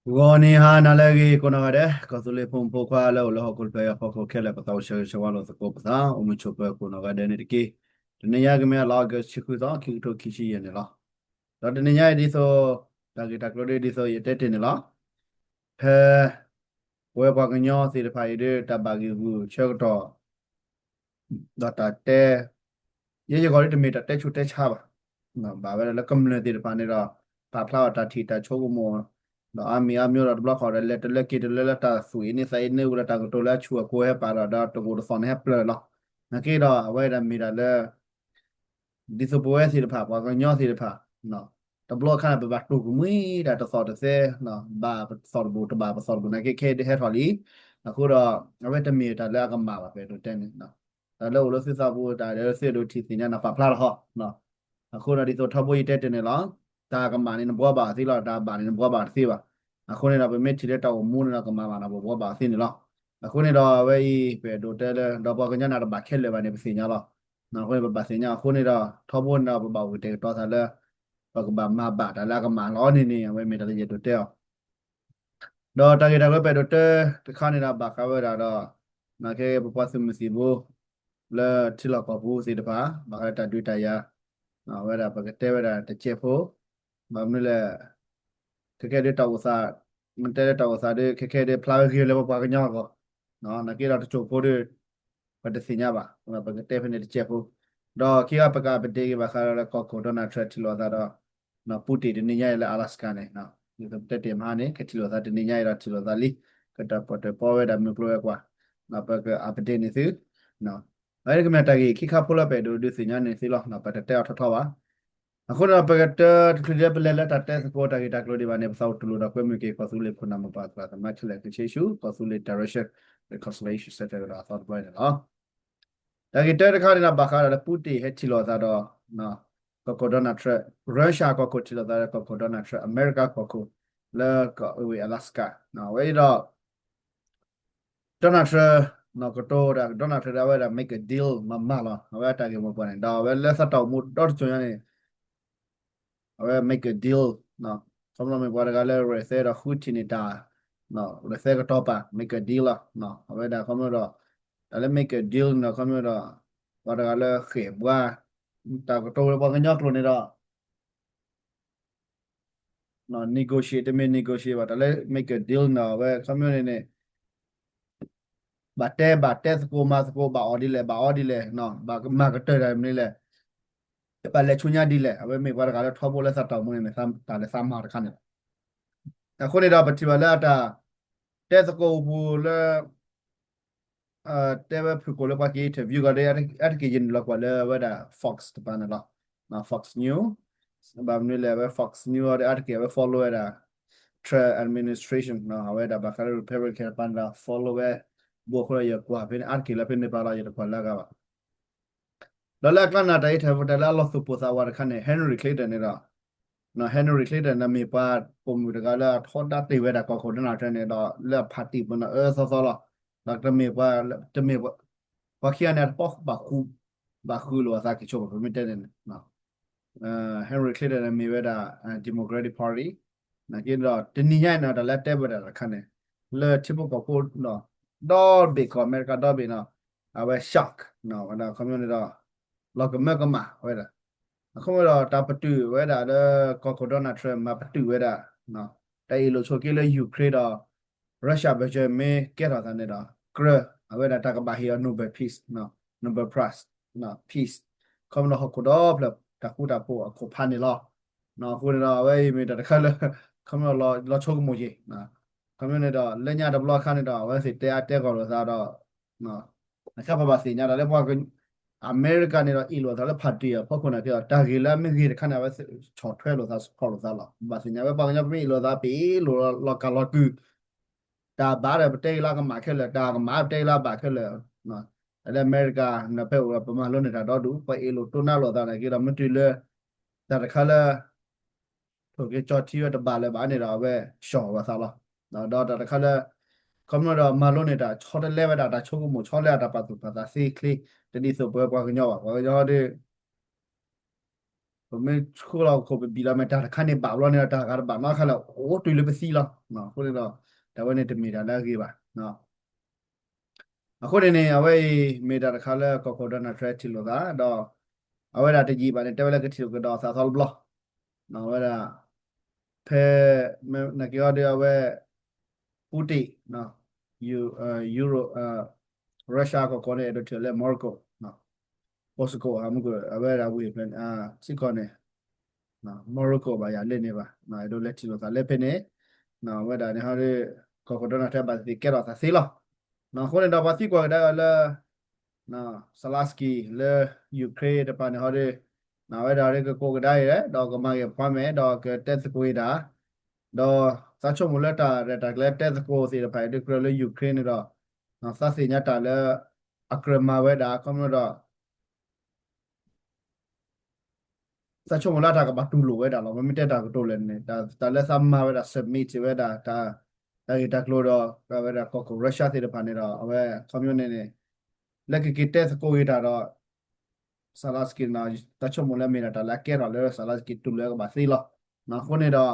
ဂီၤနံၤဟါနၤလၢအဂ့ၤ ကိးနီၢ်ဂၤဒဲး ကီၢ်သူလ့ၤဖိမုၣ်ဖိခွါလၢအိၣ်လၢဟီၣ်ခိၣ်တဖျၢၣ်အံၤအဖီခိၣ်ခဲလၢာ် ပသးအိၣ်ဆၢဂ့ၤဆၢဝါလိာ်သကိးပသး အိၣ်မုာ်ဆိးပၢၤကိးနီၢ်ဂၤဒဲးန့ၣ်တက့ၢ်. တနံၤညါကမ့ၢ်လါအီကူး ဆံဃုသီ ခံကထိခံဆံယဲၢ်န့ၣ်လီၤ. ဒီးတနံၤညါအံၤဒ်သိး တၢ်ဂ့ၢ်တၢ်ကျိၤဒ်သိးယတဲတ့ၢ်န့ၣ်လီၤ. ဖဲ ပဝဲပှၤကညီသ့ၣ်တဖၣ်အံၤဒီး တၢ်ဘၣ်ဂံၢ်ဂူာ်ဆၢကတီၢ် ဒီးတၢ်တဲ ယဲယဂီၢ်ဒ်တမ့ၢ်တၢ်တဲဆူးတဲဆါဘၣ်. ဘၣ်ဝဲဒၣ်လၢကမျၢၢ်သ့ၣ်တဖၣ်န့ၣ်ဒီး ပာ်ဖျါအီၤတၢ်ထံၣ်တၢ်ဆိကမိၣ် ဒီးအါမံၤအါမျိၤဒီးတဘျီဃီဒီး လဲၤတလၢက့ၤတလၢလၢတၢ်သူၣ်အံၤန့ၣ်သးအံၤန့ၣ် အိၣ်လၢတၢ်ကတိၤလၢအဆူၣ်အကိၤဟဲပာ်ဒီး ဒီးတဂိာ်တသီၣ်န့ၣ်ဟဲပျၢၢ်လီၤ. နာ်က့ဒီး အဝဲဒၣ်မ့ၢ်တၢ်လၢ ဒ်သိးပဝဲသ့ၣ်တဖၣ် ပှၤကညီသ့ၣ်တဖၣ် တဘျီအခါန့ၣ် ပဘၣ်တိၢ်ကမှံဒၣ်တသီၣ်တသဲ ဘၣ်ပသီၣ်တဘိၣ်တဘၣ်ပသီၣ်တဘိၣ်နာ်က့ ခဲအံၤဒ်ဟဲထီၣ်လံ. အဃိဒီး အဝဲတမ့ၢ်တၢ်လၢအကမၣ်ဘၣ် ပအဲၣ်ဒိးတဲန့ၣ် တၢ်လၢအိၣ်လၢသုသးပူၤ တၢ်လၢသုအဲၣ်ဒိးထံၣ်သ့ၣ်ညါန့ၣ် ပာ်ဖျါလီၤဟီ အဃိဒီးဒ်သိးထီဘိယတဲတ့ၢ်န့ၣ်လီၤ. တၢ်ကမၣ်န့ၣ် နဘှီဘၣ်အီၤသ့လီၤ, တၢ်ဘၣ်န့ၣ် နဘှီဘၣ်အီၤတသ့ဘၣ်. အဃိန့ၣ်ဒီး ပမ့ၢ်ထံၣ်လၢတၢ်အိၣ်မူန့ၣ်ဒီး ကမၣ်ဘၣ်ဒီး ပဘှီဘၣ်အီၤသ့န့ၣ်လီၤ. အဃိန့ၣ်ဒီး အဝဲအံၤ ပအဲၣ်ဒိးတဲလၢ ဒီးပှၤကညီန့ၣ်တဘၣ်ခဲလၢာ်ဘၣ်န့ၣ် ပသ့ၣ်ညါလီၤ. အဃိန့ၣ် ပဘၣ်သ့ၣ်ညါအဃိန့ၣ်ဒီး ထီဘိန့ၣ်ဒီး ပဘၣ်အိၣ်ကတဲာ်ကတီၤသးလၢ ပကဘၣ်မၤဘၣ်တၢ်လၢအကမၣ်လီၤန့ၣ်န့ၣ် အဝဲမ့ၢ်တၢ်လၢယအဲၣ်ဒိးတဲအီၤ ဒီးတၢ်ဂ့ၢ်တၢ်ကျိၤပအဲၣ်ဒိးတဲတခါန့ၣ်ဒီး ဘၣ်ဃးဝဲဒၣ်ဒီး ခဲကဲပပှၤသုးမုၢ်သံၣ်ဘိ လၢထံလီၢ်ကီၢ်ပူၤသ့ၣ်တဖၣ် ဘၣ်ဃးလၢတၢ်ဒုးတၢ်ယၤ ဝဲဒၣ်ပကတဲဝဲဒၣ်တစဲးဖိ ဘၣ်မနုၤလဲၣ် ခဲကဲဒ်တၢ်အိၣ်သး မ့ၢ်တဲလၢတၢ်အိၣ်သးဒီး ခဲကဲဒ်ဖျါဝဲဂ့ၤလၢပပှၤကညီအဂီၢ် နာ်က့ဒီးတစိၢ်ဖိဒီး ပတသ့ၣ်ညါဘၣ် ပကတဲဖဲန့ၣ်တစဲးဖိ ဒီးခံဂၤပက update က့ၤဘၣ်ဃးဒီးလၢကီၢ်ခိၣ် Donald Trump ထံၣ်လိာ်သးဒီး Putin တနံၤညါအံၤလၢ Alaska န့ၣ် ဒ်သိးပတဲတ့ၢ်မဟါန့ၣ် ကထံၣ်လိာ်သးတနံၤညါအံၤဒီးထံၣ်လိာ်သးလံ ကတၢၢ်ပီၣ်တၢၢ်ပီဝဲဒၣ်မုၢ်ကျိၤဝဲၤကွာ် ပက update န့ၢ်သု အဝဲန့ၣ်ကမ့ၢ်တၢ်ဂ့ၢ်ခံခါဖိလၢပအဲၣ်ဒိးဒုးသ့ၣ်ညါန့ၢ်သုလီၤ ပတတဲအီၤထီထီဘၣ်. အဃိန့ၣ်ဒီး ပကတၢၢ်တချုးဒ်ပလဲၤလၢတၢ်တဲသကိးတၢ်ဂ့ၢ်တၢ်ကျိၤဒံးဘၣ်န့ၣ် ပသးအိၣ်တူၢ်လိာ်ဒီးကွဲမုာ်က့ၤ ကီၢ်သူလ့ၤဖိနၢ်မိၢ်ပၢ်သရၣ်သမါခဲလၢာ် ကဆ့ဆူ ကီၢ်သူလ့ၤ Direction Reconciliation Center ကဒီးအသီတဘျီန့ၣ်လီၤ. တၢ်ဂ့ၢ်တၢတခါန့ၣ်ဒီး ဘၣ်ဃးဒီးလၢ Putin ဟဲထံၣ်လိာ်သးဒီး ကီၢ်ခိၣ် Donald Trump, Russia ကီၢ်ခိၣ်ထံၣ်လိာ်သးဒီးကီၢ်ခိၣ် Donald Trump, အမဲရကၤကီၢ်ခိၣ် လၢကီၢ်အဝ့ၢ် Alaska အဝဲအံၤဒီး Donald Trump ကတိၤဒီး Donald Trump ဒီးအဝဲဒၣ် make a deal မၤမၤလီၤ အဝဲအတၢ်ဂ့ၢ်မိၢ်ပှၢ်န့ၣ် ဒီးအဝဲလၢသးတၢ်အိၣ်မူဒီတစိၤညါန့ၣ် အဝဲ make a deal ခီဖျိမ့ၢ်ပှၤတဂၤလၢရဲၣ်သဲဒီးဃုထံၣ်န့ၢ်တၢ် ရဲၣ်သဲကတီၤပာ် make a deal လီၤ. အဝဲဒၣ်ခီဖျိဒီး တၢ်လၢ make a deal န့ၣ် ခီဖျိဒီး ပှၤတဂၤလၢဃဲၣ်ဘှါ တၢ်ကတိၤလၢပှၤကညီကျိာ်န့ၣ်ဒီး negotiate တမ့ၢ် negotiate ဘၣ် တၢ်လၢ make a deal န့ၣ် အဝဲခီဖျိန့ၣ်န့ၣ် ဘၣ်တဲဘၣ်တဲသကိးမၤသကိး ဘၣ်အီၣ်ဒ်လဲၣ် ဘၣ်အီဒ်လဲၣ် ဘၣ်မၤကတၢၢ်တၢ်မနုၤလဲၣ် ဘၣ်လဲၤဆူညါဒ်လဲၣ် အဝဲမ့ၢ်ပှၤတဂၤလၢထီဘိလၢသးတၢ်အိၣ်မူန့ၣ်န့ၣ် တၢ်လၢသးမၤတခါန့ၣ်လီၤ. အဃိန့ၣ်ဒီး ပထံၣ်ဘၣ်လၢအတၢ်တဲသကိးပူၤလၢ တဲဝဲဖုၣ်ကိာ်လၢပှၤက့ၤ interview ဂီၤဒီး အါတက့ၢ်ယနုာ်လီၤကွၢ်လၢအဝဲဒၣ် Fox တပၤန့ၣ်လီၤ. Fox News ဘၣ်မနုၤလဲၣ် အဝဲ Fox News အီၤဒီး အါတက့ၢ်အဝဲ follow ဝဲဒၣ် Trump administration အဝဲဒၣ်ဘၣ်ဃးလၢ Republican တပၤန့ၣ်ဒီး follow ဝဲ ဘူးအဃိဒီးယကွၢ်ဖဲန့ၣ် အါတက့ၢ်လၢဖဲန့ၣ်ပၤလီၤ ယတကွၢ်လၢအဂၤဘၣ်. ဒီးလၢအကျါန့ၣ် တၢ်အံးထွဲတၢ်လၢအလီၤသူၣ်ပိၢ်သးဝးတခါန့ၣ် Henry Clinton န့ၣ်ဒီး Henry Clinton န့ၣ်မ့ၢ်ပှၤပိာ်မုၣ်တဂၤလၢ အထီဒါတ့ၢ်ဝဲဒၣ်ကီၢ်ခိၣ် Donald Trump န့ၣ်ဒီး လၢအဖးတံၢ်ပူၤန့ၣ် အၢသီသီလီၤ. ဒီးတမ့ၢ်ပှၤ တမ့ၢ် ပှၤခံဂၤန့ၣ် အတပီၣ်ဘၣ်ဃုာ်လီၤအသးက့ၤဆိ ပမ့ၢ်တဲန့ၣ် Henry Clinton န့ၣ်မ့ၢ်ဝဲဒၣ် Democratic Party နာ်က့ဒီး တနံၤညါအံၤန့ၣ် တၢ်လၢအတဲဝဲဒၣ်တခါန့ၣ် လၢထံဖိကီၢ်ဖိဒီး ဒီဘ့ၣ်ကီၢ်အမဲရကၤ ဒီဘ့ၣ်န့ၣ် အဝဲ shock ဝဲဒၣ် အခီပညီန့ၣ်ဒီး လီၤကမၢကမၣ်ဝဲဒၣ် အခီပညီဒီး တၢ်ပတုာ်ဝဲဒၣ်လၢ ကီၢ်ခိၣ် Donald Trump မၤပတုာ်ဝဲဒၣ် တၢ်အ့ၣ်လိာ်ဆိးက့လၢ Ukraine ဒီး Russia ဘၢၣ်စၢၤမ့ၢ်ကဲထီၣ်သးန့ၣ်ဒီး ကြၢး အဝဲဒၣ်တၢ်ကဘၣ်ဟ့ၣ်အီၤ Nobel Peace, Nobel Prize, Peace ခီပညီဟီၣ်ခိၣ်ဒီဖျၢၣ် တၢ်ဃူတၢ်ဖိးအခိၣ်ဖးန့ၣ်လီၤ. အဃိန့ၣ်ဒီး အဝဲအံၤမ့ၢ်တၢ်တခါလၢ ခီပညီလီၤဆိကမိၣ်က့ၤ ခီပညီန့ၣ်ဒီး လၢညါတဘျီအခါန့ၣ်ဒီး အဝဲသ့ၣ်တဲအါတဲဂီၢ်လိာ်သးဒီး အခါပဘၣ်သ့ၣ်ညါဒီးလၢပှၤ အမဲရကၤန့ၣ်ဒီး အ့ၣ်လိာ်သးလၢဖးတံၢ်အဖီခိၣ်န့ၣ်က့ဒီး တၢ်ဂ့ၢ်လၢအမ့ၢ်ဂ့ၤတခါန့ၣ် အဝဲဆီၣ်ထွဲလိာ်သး support လိာ်သးလီၤ. ဘၣ်သ့ၣ်ညါဝဲပှၤကညီ ပမ့ၢ်အ့ၣ်လိာ်သး ပအ့ၣ်လိာ်လီၤကးလီၤကုၢ် တၢ်ဘၣ်ဒီး ပတဲအံၤလၢအကမၣ်ခဲလၢာ်, တၢ်ကမၣ် ပတဲအံၤလၢအဘၣ်ခဲလၢာ်. လၢအမဲရကၤန့ၣ် ဖဲအိၣ်ဒီး ပမၤလိန့ၢ်တၢ်ဒီဒူၣ်, ပှၤအ့ၣ်လိာ်တိၢ်နါလိာ်သးန့ၣ်က့ဒီး မ့ၢ်တုၤလၢ တၢ်တခါလၢ ထိၣ်က့ၤကၠီထံဝဲတဘၣ်လၢၤဘၣ်န့ၣ်ဒီး အဝဲဆှီၣ်ဝဲသးလီၤ. ဒီးတၢ်တခါလၢ ခီပညီဒီး မၤလိန့ၢ်တၢ် ဆီတလဲဝဲဒၣ်တၢ်ဆိကမိၣ် ဆီတလဲအတၢ်ပာ်သူၣ်ပာ်သးသ့ချ့, တဒ်သိးပဝဲပှၤကညီဘၣ်. ပှၤကညီဒီး ပမ့ၢ်ဆှၢလီၤကီၢ်ခိၣ် ပဘံၣ်လီၤမ့ၢ်တၢ်တခါန့ၣ်ဘၣ်ဘျီန့ၣ်ဒီး တၢ်ဂၤတဘၣ်နီတခါလၢ အိၣ်တုၤလၢပသံလီၤ. အဃိန့ၣ်ဒီး တၢ်ဝဲန့ၣ်တမ့ၢ်တၢ်လၢအဂ့ၤဘၣ်. အဃိန့ၣ်န့ၣ် အဝဲအံၤမ့ၢ်တၢ်တခါလၢကီၢ်ခိၣ် Donald Trump ထံၣ်လိာ်သးဒီး အဝဲဒၣ်တယံာ်ဘၣ်န့ၣ် တဲဝဲလၢကထံၣ်လိာ်ကဒီးသးသီတဘျီ အဝဲဒၣ် ဖဲ နက့ၤအီၤဒီးအဝဲ Putin, Euro, Russia ကီၢ်ခိၣ်န့ၣ် အဲၣ်ဒိးထံၣ်လၢ Morocco, Moscow မုၢ်က အဝဲဒၣ်ဝ့ၢ်ဖျၢၣ်န့ၣ် ထံကီၢ်န့ၣ် Morocco ဘၣ်ယၤလၢန့ၣ်ဘၣ်, အဲၣ်ဒိးလဲၤထံၣ်လိာ်သးလၢဖဲန့ၣ်, အဝဲဒၣ်န့ၣ်ဟီဒီး ကီၢ်ခိၣ် Donald Trump ဘၣ်သ့ၣ်သ့ၣ်ကဲထီၣ်သးသ့လီၤ. အဃိန့ၣ်ဒီး ပှၤသံကွၢ်ကဒါအီၤလၢ Zelensky လၢ Ukraine တပၤန့ၣ်ဟီဒီး အဝဲဒၣ်ကကိးကဒါအံၤ ဒီးကမၤဂ့ၤဖီမဲာ် ဒီးကတဲသကိးအံၤတၢ် ဒီးသးဆိကမိၣ်လၢတၢ်ရဲၣ်တၢ်ကျဲၤတဲသကိးသ့ၣ်တဖၣ်အံၤဒီး ကြၢးလၢ Ukraine န့ၣ်ဒီး သးသ့ၣ်ညါတၢ်လၢ အကြၢးမၤဝဲဒၣ် ခီဖျိဒီး သးဆိကမိၣ်လၢတၢ်ကဘၣ်တူၢ်လိာ်ဝဲဒၣ်လီၤ. မ့မ့ၢ်တဲတၢ်ကတိၤလဲၣ်န့ၣ် တၢ်လၢသးမၤဝဲဒၣ် submit ဝဲဒၣ် တၢ်ဂ့ၢ်တၢ်ကျိၤဒီး အဝဲဒၣ်ကီၢ်ခိၣ် Russia သ့ၣ်တဖၣ်န့ၣ်ဒီး အဝဲခီဖျိန့ၣ်န့ၣ် လၢကက့ၤတဲသကိးဂ့ၤတၢ်ဒီး Zelensky န့ၣ် သးဆိကမိၣ်လၢမ့ၢ်ဒၣ်တၢ်လၢအကဲထီၣ်လၢ Zelensky တူၢ်လိာ်ကဘၣ်သ့လီၤ. အဃိန့ၣ်ဒီး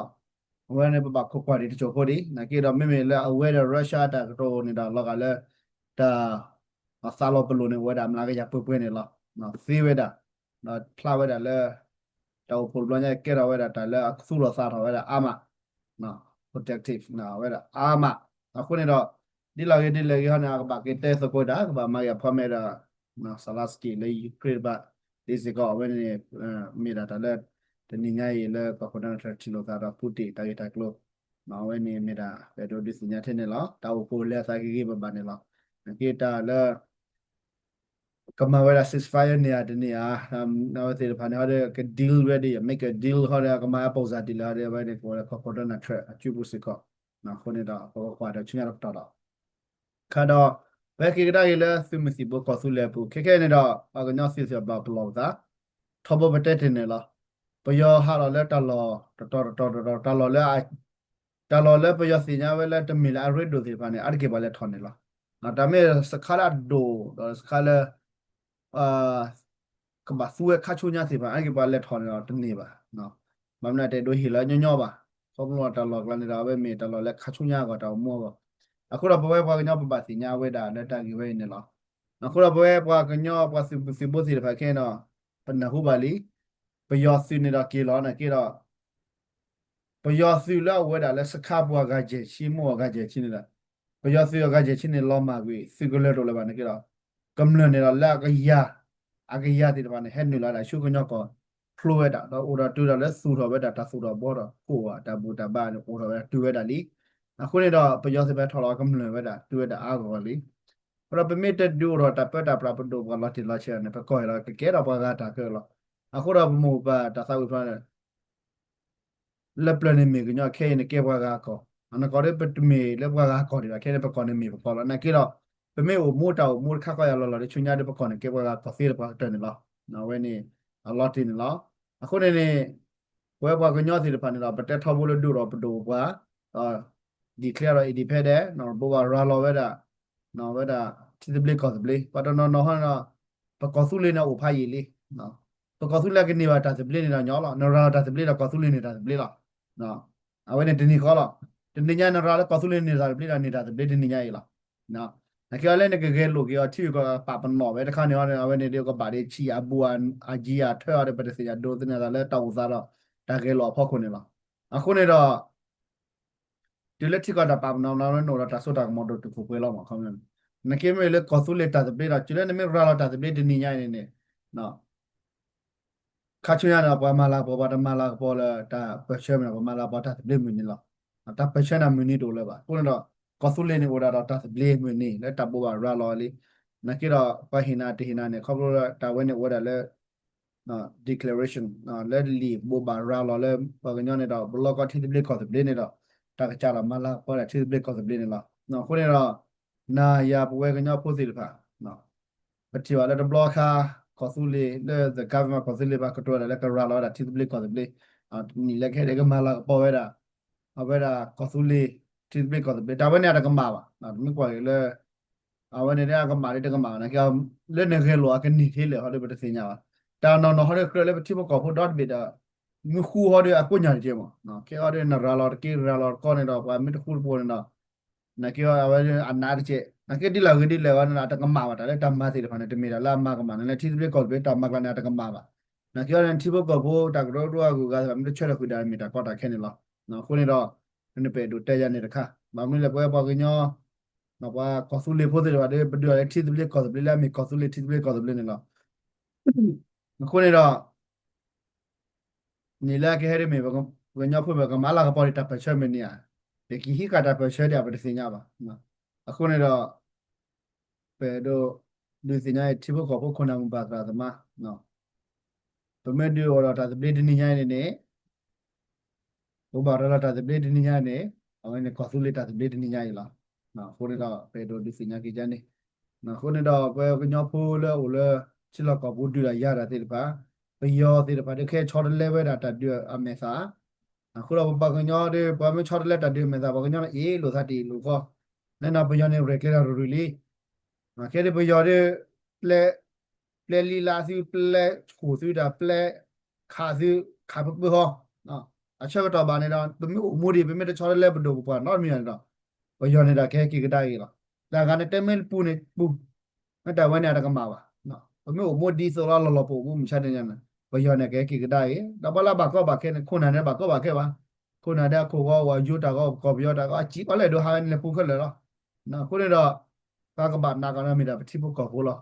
အဝဲန့ၣ်ပဘၣ်ခိးကွၢ်ဒံးတစိၢ်ဖိဒံး နာ်က့ဒီး မ့မ့ၢ်လၢအဝဲဒီး Russia တၢ်ကတိၤန့ၣ်ဒီး လီၤဂာ်လၢ တၢ် သးလီၤပလိာ်န့ၣ် အိၣ်ဝဲဒၣ်မျးကယၤပှဲၤပှဲၤန့ၣ်လီၤ. သ့ဝဲဒၣ် ဒီးဖျါဝဲဒၣ်လၢ တၢ်အိၣ်ဖှိၣ်တဘျီညါ ကဲထီၣ်ဝဲဒၣ်တၢ်လၢအသူၣ်ထီၣ်သးထီၣ်ဝဲဒၣ်အါမး protective ဝဲဒၣ်အါမး. အဃိန့ၣ်ဒီး ဒ်လဲၣ်ဂ့ၤဒ်လဲၣ်ဂ့ၤဟီန့ၣ် အကဘၣ်က့ၤတဲသကိးတၢ် ကဘၣ်မၤဂ့ၤဖီမဲာ်ဒီး Zelensky လၢ Ukraine တဖၣ် ဒ်စ့ၢ်ကီး အဝဲန့ၣ် မ့ၢ်ဒၣ်တၢ်လၢ တနံၤညါအံၤလၢကီၢ်ခိၣ် Donald Trump ထံၣ်လိာ်သးဒီး Putin တၢ်ဂ့ၢ်တၢ်ကျိၤ အဝဲန့ၣ်မ့ၢ်ဒၣ် ပအဲၣ်ဒိးဒုးသ့ၣ်ညါထဲန့ၣ်လီၤ. တၢ်အိၣ်ဖှိၣ်လၢအသးဂ့ၤဂ့ၤဘၣ်ဘၣ်န့ၣ်လီၤ. နာ်က့တၢ်လၢ ကမၤဝဲဒၣ် ceasefire န့ၢ်ဧါတန့ၢ်ဧါ, အဝဲသ့ၣ်တဖၣ်န့ၣ်ဟီဒီး က deal ဝဲဒၣ် make a deal ဟီဒီး ကမၤအ ပုံစံ ဒ်လဲၣ်ဟီဒီး အဝဲန့ၣ်ကအိၣ်လၢကီၢ်ခိၣ် Donald Trump အစုပူၤစ့ၢ်ကီး. အဃိန့ၣ်ဒီး ပကကွၢ်ဒီးဆူညါတပတီၢ်ဒီး ခါဒီး ပဟဲက့ၤကဒါက့ၤလၢသုးမုၢ်သံၣ်ဘိကီၢ်သူလ့ၤအပူၤ ခဲခဲအံၤန့ၣ်ဒီး ပှၤကညီသုးသ့ၣ်တဖၣ်ပလီၢ်ပသး ထီဘိပတဲတ့ၢ်န့ၣ်လီၤ. ပယီၤဟးထီၣ်လၢတၢ်လီၢ်တတီၤတတီၤတတီၤ တၢ်လီၢ်လၢ တၢ်လီၢ်လၢပယီၤသ့ၣ်ညါဝဲလၢတမ့ၢ်လၢအရ့ဒိၣ်သ့ၣ်တဖၣ်န့ၣ် အါတက့ၢ်ပှၤလဲၤထီၣ်န့ၣ်လီၤ. တၢ်မ့ၢ်စခါလၢအဒိၣ်ဒီးစခါလၢ ကဘၣ်သူဝဲခါဆူညါသ့ၣ်တဖၣ် အါတက့ၢ်ပှၤလဲၤထီၣ်န့ၣ်ဒီးတန့ၢ်ဘၣ်. ဘၣ်မနုၤတအဲၣ်ဒိးဟ့ၣ်လီၤညီညီဘၣ်. ခီဖျိတၢ်လီၢ်ကျါန့ၣ်ဒီး အဝဲမ့ၢ်တၢ်လီၢ်လၢခါဆူညါအဂီၢ် တၢ်အိၣ်မူအဂီၢ်. အဃိဒီးပဝဲပှၤကညီပဘၣ်သ့ၣ်ညါဝဲဒၣ်လၢတၢ်ဂ့ၢ်ဝဲအံၤန့ၣ်လီၤ. အဃိဒီးပဝဲပှၤကညီပှၤသုးမုၢ်သံၣ်ဘိသ့ၣ်တဖၣ်ခဲအံၤဒီး ပနၢ်ဟူဘၣ်လံ. ပယီၤသုးန့ၣ်ဒီးက့ၤလီၤနာ်က့ဒီး ပယီၤသုးလၢအအိၣ်ဝဲဒၣ်လၢစခါပူၤအဂၤယဲၢ်ဆံ မိၢ်အဂၤယဲၢ်ဆံန့ၣ်ဒီး ပယီၤသုးအဂၤယဲၢ်ဆံန့ၣ် လီၤမၢ်ကွံာ် သုးကလၢၤတအိၣ်လၢၤဘၣ်နာ်က့ဒီး ကမျၢၢ်န့ၣ်ဒီးလၢအကယၤ အကယၤသ့ၣ်တဖၣ်န့ၣ် ဟဲနုာ်လီၤဝဲဒၣ်ဆူကညီကီၢ်ဖျိဝဲဒၣ် ဒီးအိၣ်ဒီးတုၤဒီးလၢသူၣ်ထီၣ်ဝဲဒၣ်တၢ်သူၣ်ထီၣ်ဘှီထီၣ် ကိၣ်ဘၣ်တၢ်ဘူၣ်တၢ်ဘါန့ၣ် အိၣ်ထီၣ်ဝဲဒၣ်တုၤဝဲဒၣ်လံ. အဃိန့ၣ်ဒီး ပယီၤသ့ၣ်တဖၣ်ထီၣ်လီၤကမျၢၢ်ဝဲဒၣ် တုၤဝဲဒၣ်အါဂီၢ်လံ. အဃိဒီးပမ့ၢ်တဒုးအိၣ်ထီၣ်တၢ်ပၢတၢ်ပြးပဒိၣ်ပှၤလီၤတံၢ်လီၤဆဲးန့ၣ် ပကီၢ်အံၤဒီးကကဲထီၣ်ပှၤဂၤတၢ်ကၢလီၤ. အဃိဒီးပမိၢ်ပၢ်တၢ်သးဝံၣ်ဖျါန့ၣ် လၢပျၢၤန့ၣ်မ့ၢ်ကညီ ခဲအံၤန့ၣ်ကဲပှၤဂၤအကီၢ်, အနီၢ်ကီၢ်ဒီးပတမ့ၢ်လၢပှၤဂၤအကီၢ်ဒံးဘၣ်, ခဲအံၤန့ၣ်ပကီၢ်န့ၣ်မ့ၢ်ပကီၢ်လီၤ. နာ်က့ဒီး ပမ့ၢ်အိၣ်မူတၢ်အိၣ်မူတခါဃီယၤလီၤလီၤဒီးဆူညါဒီးပကီၢ်န့ၣ်ကဲပှၤဂၤအကီၢ်သ့လၢပှၤကတၢၢ်န့ၣ်လီၤ. အဝဲန့ၣ် အလီၤတံၢ်န့ၣ်လီၤ. အဃိန့ၣ်န့ၣ် ပဝဲပှၤကညီသ့ၣ်တဖၣ်န့ၣ်ဒီး ပတဲထီဘိလၢဒုးအိၣ်ထီၣ်ပဒိၣ်ပပှၢ် ဒီး declare ဒီး independent ဘိးဘၣ်ရၤလီၤဝဲဒၣ် ဝဲဒၣ်ထံသဘျ့ကီၢ်သဘျ့ ပှၤတနီၤနီၤဟီန့ၣ်ဒီး ပကီၢ်သူလ့ၤန့ၣ်အိၣ်ဖးယံာ်လံ. ပကီၢ်သူလ့ၤကန့ၢ်ဘၣ်တၢ်သဘျ့န့ၣ်ဒီးညီလီၤ. နရၤလီၤတၢ်သဘျ့ဒီးကီၢ်သူလ့ၤန့ၢ်တၢ်သဘျ့လီၤ. အဝဲန့ၣ်တနံၤဃီလီၤ. တနံၤညါနရၤလၢကီၢ်သူလ့ၤန့ၢ်တၢ်သဘျ့ဒီးန့ၢ်တၢ်သဘျ့တနံၤညါအံၤလီၤ. နာ်က့အီၤလၢနကဂဲၤလိာ်က့ၤအီၤထံဂုၤကီၢ်ဂၤပာ်ပနီၣ်ဝဲတခါန့ၣ်အီၤန့ၣ် အဝဲန့ၣ်ဒီးကဘၣ်ဒ်ဆံးအဘူးအယံၤအထၢအီၤဒီး ပတသ့ၣ်ညါဒိသန့ၤသးလၢတၢ်အိၣ်သးဒီး တၢ်ဂဲၤလိာ်အဖီခိၣ်န့ၣ်လီၤ. အဃိန့ၣ်ဒီး တုၤလၢထံကီၢ်တၢ်ပာ်ပနီၣ်မနီၣ်လၢနအိၣ်ဒီးတၢ်စိတၢ်ကမီၤဒိၣ်တုာ်ခိၣ်ပှဲၤလီၤမး ခီပညီန့ၣ် နက့မ့ၢ်လၢကီၢ်သူလ့ၤတၢ်သဘျ့ဒီး တုၤလၢနမ့ၢ်ရၤလီၤတၢ်သဘျ့တနံၤညါအံၤန့ၣ်န့ၣ် ခါဆူညါန့ၣ် ပှၤမၤလၤကပီၤ ပှၤတမၤလၤကပီၤလၢတၢ်ပၢၢ်ဆၢမ့ၢ် ပှၤမၤလၤကပီၤတၢ်သဘျ့မုၢ်နံၤလီၤ. တၢ်ပၢၢ်ဆၢန့ၣ်မုၢ်နံၤတအိၣ်လၢၤဘၣ်. အဃိန့ၣ်ဒီး ကီၢ်သူလ့ၤန့ၣ်အိၣ်ဒၣ်ဒီးတၢ်သဘျ့မုၢ်နံၤလၢတၢ်ဘိးဘၣ်ရၤလီၤလံ. နာ်က့ဒီး ပှၤဟ့ၣ်နၤတဟ့ၣ်နၤန့ၣ် ခီဖျိလၢတၢ်ဝဲန့ၣ်အိၣ်ဝဲဒၣ်လၢ declaration လၢလံာ်ဘိးဘၣ်ရၤလီၤလၢပှၤကညီန့ၣ်ဒီး ပလီၢ်ကီၢ်ထံသဘျ့ကီၢ်သဘျ့န့ၣ်ဒီး တၢ်ကစၢ်ဒီးမၤလၤကပီၤဒၣ်ထံသဘျ့ကီၢ်သဘျ့န့ၣ်လီၤ. အဃိန့ၣ်ဒီး နၤယၤပဝဲကညီဖိသ့ၣ်တဖၣ် ပထံၣ်ဘၣ်လၢတဘျီခါ ကီၢ်သူလ့ၤလၢ the government ကီၢ်သူလ့ၤဘၣ်ကတိၤဝဲဒၣ်လၢကရၤလီၤဝဲဒၣ်ထံသဘျ့ကီၢ်သဘျ့ နံၣ်လၢကဟဲဒၣ်ကမၤလၤကပီၤဝဲဒၣ် အဝဲဒၣ်ကီၢ်သူလ့ၤ ထံသဘျ့ကီၢ်သဘျ့ တၢ်ဝဲန့ၣ်အတကမၣ်ဘၣ်. မ့ၢ်ကွၢ်က့ၤလၢ အဝဲန့ၣ်ဒၣ်အကမၣ်ဒ်တကမၣ်ဘၣ်နာ်က့ လၢနဂဲၤလိာ်အကန့ၢ်ထဲလဲၣ်ဟီဒီးပတသ့ၣ်ညါဘၣ်. တၢ်နီၢ်နီၢ်ဟီဒီးကြၢးလၢပထံဖိကီၢ်ဖိဒီတဘ့ၣ်ဒီး မ့ၢ်ဃူဟီဒီးအကိးညါတက့ၢ်မး, ခဲအံၤဒီးနရၤလီၤတက့ၢ် ရၤလီၤတကီၢ်န့ၣ်ဒီး ပှၤမ့ၢ်တဃူတဖိးန့ၣ်ဒီး နာ်က့အဝဲအနးတက့ၢ်, နာ်က့ဒ်လဲၣ်ဂ့ၤဒ်လဲၣ်ဝဲန့ၣ်ဒီး အတကမၣ်ဘၣ် တၢ်လၢတၢ်မၤသ့ၣ်တဖၣ်န့ၣ် တမ့ၢ်တၢ်လၢအမၤကမၣ်န့ၣ်လၢထံသဘျ့ကီၢ်သဘျ့တၢ်မၤကျါန့ၣ် အတကမၣ်ဘၣ်. နာ်က့အီၤန့ၣ် ထံဖိကီၢ်ဖိတၢ်ကရၢကရိအဂုၤအဂၤသ့ၣ်တဖၣ် မ့ၢ်တဆၢထၢၣ်ဃုာ်ဒီးမ့ၢ်တၢ်ကီတၢ်ခဲန့ၣ်လီၤ. အဃိန့ၣ်ဒီး နပအဲၣ်ဒိးတဲယၤန့ၣ်တခါ, ဘၣ်မနုၤလဲၣ် ပဝဲပှၤကညီ ပှၤကီၢ်သူလ့ၤဖိသ့ၣ်တဖၣ်ဒီး ပဒုးအီၤလၢထံသဘျ့ကီၢ်သဘျ့လၢအမ့ၢ်ကီၢ်သူလ့ၤထံသဘျ့ကီၢ်သဘျ့န့ၣ်လီၤ. အဃိန့ၣ်ဒီး န့ၣ်လၢအကဟဲဒ်မ့ၢ် ပကညီဖိမ့ၢ်ကမၤလၤကပီၤဒံးတၢ်ပၢၢ်ဆၢမ့ၢ်န့ၢ်ဧါ, ပကဟံးဃာ်တၢ်ပၢၢ်ဆၢဒံး ပတသ့ၣ်ညါဘၣ်. အဃိန့ၣ်ဒီး ပအဲၣ်ဒိး ဒုးသ့ၣ်ညါအံၤ ထံဖိကီၢ်ဖိခိၣ်နၢ်မိၢ်ပၢ်သရၣ်သမါ ပမ့ၢ်ဒုးအိၣ်ဒီးတၢ်သဘျ့တနံၤညါအံၤန့ၣ်န့ၣ် ပဘၣ်ရၤလီၤတၢ်သဘျ့တနံၤညါန့ၣ် အဝဲန့ၣ်ကီၢ်သူလ့ၤတၢ်သဘျ့တနံၤညါအံၤလီၤ. အဃိန့ၣ်ဒီး ပအဲၣ်ဒိးဒုးသ့ၣ်ညါက့ၤယၤန့ၣ်, အဃိန့ၣ်ဒီး ပဝဲကညီဖိလၢအိၣ်လၢ ထံလီၢ်ကီၢ်ပူၤဒုးတၢ်ယၤတၢ်သ့ၣ်တဖၣ်, ပယီၤသ့ၣ်တဖၣ်ဒီး ကဟဲဆီတလဲဝဲဒၣ်တၢ်ဒုးအမဲာ်သၣ် အဃိဒီးပပှၤကညီဒီး ပှၤမ့ၢ်ဆီတလဲတၢ်ဒုးအမဲာ်သၣ် ပှၤကညီန့ၣ်အ့ၣ်လိာ်သးတအ့ၣ်လိာ်ဃီ, လၢနီၢ်ပယီၤန့ၣ်ရဲၣ်ကျဲၤတၢ်ရူၤရူၤလံ. ခဲဒ်ပယီၤဒီး ပျဲ ပျဲလံလါသု ပျဲခိၣ်သုတၢ် ပျဲခးသု ခးပပၢၢ်ဃီ, အဆၢကတီၢ်ဘၣ်န့ၣ်ဒီး ပမ့ၢ်အိၣ်မူဒံး ပမ့ၢ်တဆီတလဲပဒိၣ်ပပှၢ်နီတမံၤန့ၣ်ဒီး ပယီၤန့ၣ်ဒီးကဟဲက့ၤကဒါက့ၤလီၤ. တၢ်ဂၤန့ၣ်တဲမ့ၢ်ပူၤန့ၣ်ပူၤ, မ့ၢ်တၢ်ဝဲန့ၣ်အတကမၣ်ဘၣ်. ပမ့ၢ်အိၣ်မူဒ်သိးလီၤလီၢ်လီၢ် ပအိၣ်မူမုၢ်ဆါတနံၤညါန့ၣ် ပယီၤန့ၣ်ကဟဲက့ၤကဒါက့ၤ, ဒီးပှၤလၢအဘၣ်ကီဘၣ်ခဲန့ၣ် ခိၣ်နၢ်န့ၣ်ဘၣ်ကီဘၣ်ခဲဘၣ်, ခိၣ်နၢ်ဒီးအခိၣ်ဂီၤ ဝဲယိတၢ်ဂီၤ ကီၢ်ပယီၤတၢ်ဂီၤ အစံးပှၤလဲၣ်ဒိးဟးဝဲန့ၣ်လဲၤပူၤခဲလၢာ်လီၤ. အဃိန့ၣ်ဒီး ပှၤကဘၣ်နာ်က့ၤန့ၣ်မ့ၢ်ဒၣ်ပထံဖိကီၢ်ဖိလီၤ.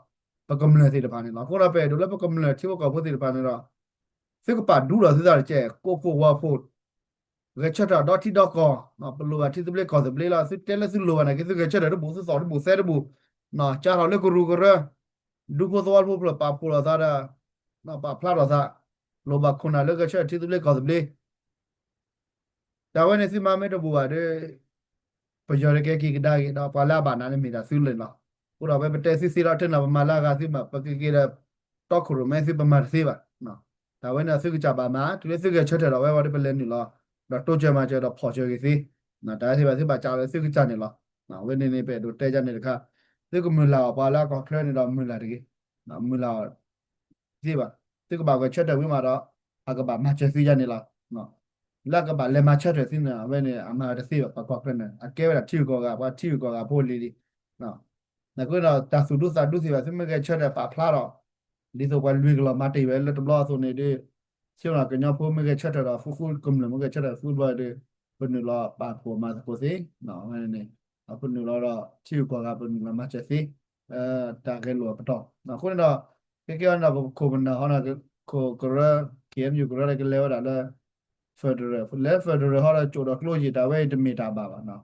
ပကမျၢၢ်သ့ၣ်တဖၣ်န့ၣ်လီၤ. အဃိဒီးပအဲၣ်ဒိးလၢပကမျၢၢ်ထံဖိကီၢ်ဖိသ့ၣ်တဖၣ်န့ၣ်ဒီး သုကပာ်ဒူဒီးသုသးတကဲး ကိးဖှိၣ်ဝီဖှိၣ် ဂဲၤဆၢထၢၣ်ဒီထံဒီကီၢ်, ပလိၣ်ဘၣ်ထံသဘျ့ကီၢ်သဘျ့လီၤ. သုတဲလၢသုလိၣ်ဘၣ်န့ၣ်က့ သုဂဲၤဆၢထၢၣ်တဘူၣ် သုသီၣ်တဘူၣ်သဲတဘူၣ်, ကၢထီၣ်လၢကရူၢ်ကရၢ, ဒူဖိသဝီဖိဖျၢၣ်ပာ်ဖှိၣ်လိာ်သးဒီး ပာ်ဖျါထီၣ်သး, လိၣ်ဘၣ်ခိၣ်နၢ်လၢဂဲၤဆၢထၢၣ်ထံသဘျ့ကီၢ်သဘျ့ တၢ်ဝဲန့ၣ်သုမၤမ့ၢ်တဘူၣ်ဘၣ်ဒီး ပယီၤတကဲက့ၤကဒါက့ၤ ဒီးပှၤလၢအဘၣ်နးန့ၣ်မ့ၢ်ဒၣ်သုလၢာ်လီၤ. အဃိဒီးဖဲပတဲသုသ့လီၤ တနီၤပမၤလၢအဂၤသုမး ပကက့ၤဒီး တီခိၣ်ရိၣ်မဲသုပမၤတသ့ဘၣ်. တၢ်ဝဲန့ၣ်သုကစၢ်ဘၣ်မၤ တုၤလၢသုဂဲၤဆၢထၢၣ်ဒီး ဝဲဝဲဒီးပလဲၤနုာ်လီၤ ဒီးတိစၢၤမၤစၢၤဒီးဖီၣ်စၢၤက့ၤသ့, တၢ်ဝဲသ့ၣ်ဘၣ်သုဘၣ်ကးလၢသုကစၢ်န့ၣ်လီၤ. အဝဲန့ၣ်န့ၣ် ပအဲၣ်ဒိးတဲယၤန့ၣ်တခါ, သုကမုၢ်လၢ်အီၤ ပှၤလၢအကီၢ်ချၢန့ၣ်ဒီးမုၢ်လၢ်တဂ့ၤ, မုၢ်လၢ်အီၤ သ့ဘၣ်, သုကဘၣ်ဂဲၤဆၢထၢၣ်ဝံၤမးဒီး အကဘၣ်မၤစၢၤသုယၤန့ၣ်လီၤ. လၢအကဘၣ်လဲၤမၤဆၢထၢၣ်သုန့ၣ် အဝဲန့ၣ် အမၤတသ့ဘၣ် ပှၤကီၢ်ချၢန့ၣ် အကဲဝဲဒၣ်ထံဂုၤကီၢ်ဂၤ ပှၤထံဂုၤကီၢ်ဂၤဖိလံၤလံ. နကဒီးတၢ်သူၣ်ဒူသးဒူသ့ၣ်တဖၣ် သုမ့ၢ်ဂဲၤဆၢထၢၣ်ပာ်ဖျါဒီး ဒ်သိးပှၤလွံၢ်ကလီၤမၤတ့ၢ်ဝဲလၢတဘျီအသိးန့ၣ်ဒီး စ့ၢ်ကီးကညီဖိမ့ၢ်ဂဲၤဆၢထၢၣ်ဒီး ဃူဃူကမျၢၢ် မ့ၢ်ဂဲၤဆၢထၢၣ်ဃူတဘျီဒီး ပနုာ်လီၤပာ်ဖှိၣ်မၤသကိးသ့, ဝဲန့ၣ်န့ၣ် ပနုာ်လီၤဒီးထံဂုၤကီၢ်ဂၤ ပနုာ်လီၤမၤစၢၤသ့ တၢ်ဂဲၤလိာ်အပတီၢ်. အဃိန့ၣ်ဒီး ကဲကဲအီၤန့ၣ်ဒီး ပခိၣ်ပနၢ်ဟီန့ၣ် ခိၣ်ကရၢ ခ့ဢၣ်ယူၣ်ကရၢဒီး ကလဲၤဝဲဒၣ်လၢ federal လၢ federal ဟီဒီး ကၠိၣ်ဒီးကျိယံာ် တၢ်ဝဲအံၤတမ့ၢ်တၢ်ဘၣ်ဘၣ်နီၤ.